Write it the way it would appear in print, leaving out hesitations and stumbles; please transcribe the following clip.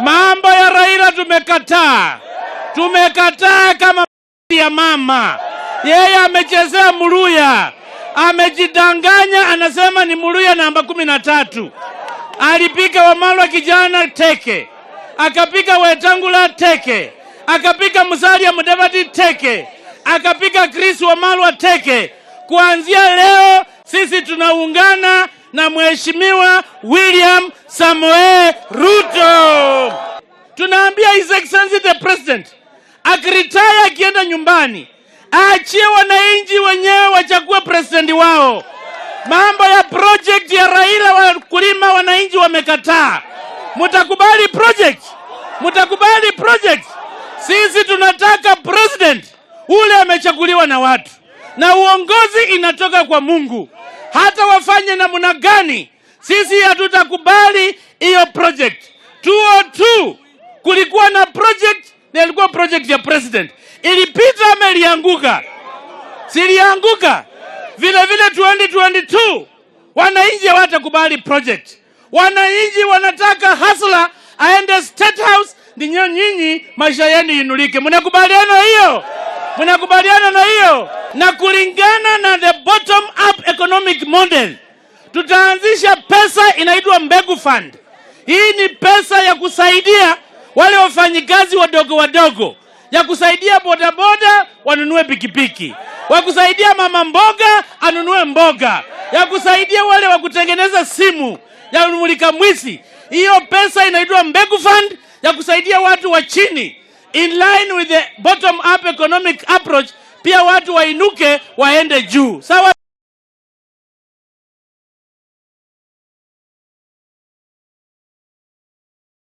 Mambo ya Raila tumekataa, tumekataa kama ya mama. Yeye amechezea Mluhya, amejidanganya, anasema ni Mluhya namba 13. Alipiga Wamalwa kijana teke, akapiga Wetangula teke, akapiga Musalia Mudavadi teke, akapiga Chris Wamalwa teke. Kuanzia leo sisi tunaungana na Mheshimiwa William Samoei Ruto. Tunaambia His Excellency the President akiretire, akienda nyumbani, aachie wananchi wenyewe wachague president wao. Mambo ya project ya Raila, wakulima, wananchi wamekataa. Mutakubali project? Mutakubali project? Sisi tunataka president ule amechaguliwa na watu, na uongozi inatoka kwa Mungu. Hata wafanye namna gani, sisi hatutakubali hiyo project. 202 kulikuwa na project na ilikuwa project ya president, ilipita ama ilianguka? Si ilianguka. Vile vile 2022 wananchi hawatakubali project. Wananchi wanataka hustler aende State House, ndinyo nyinyi maisha yenu inulike. Mnakubaliana hiyo? Mnakubaliana na hiyo? Na kulingana na the bottom up economic model, tutaanzisha pesa inaitwa Mbegu Fund. Hii ni pesa ya kusaidia wale wafanyikazi wadogo wadogo, ya kusaidia bodaboda wanunue pikipiki, wa kusaidia mama mboga anunue mboga, ya kusaidia wale wa kutengeneza simu ya mulika mwizi. Hiyo pesa inaitwa Mbegu Fund ya kusaidia watu wa chini, in line with the bottom up economic approach, pia watu wainuke waende juu. Sawa.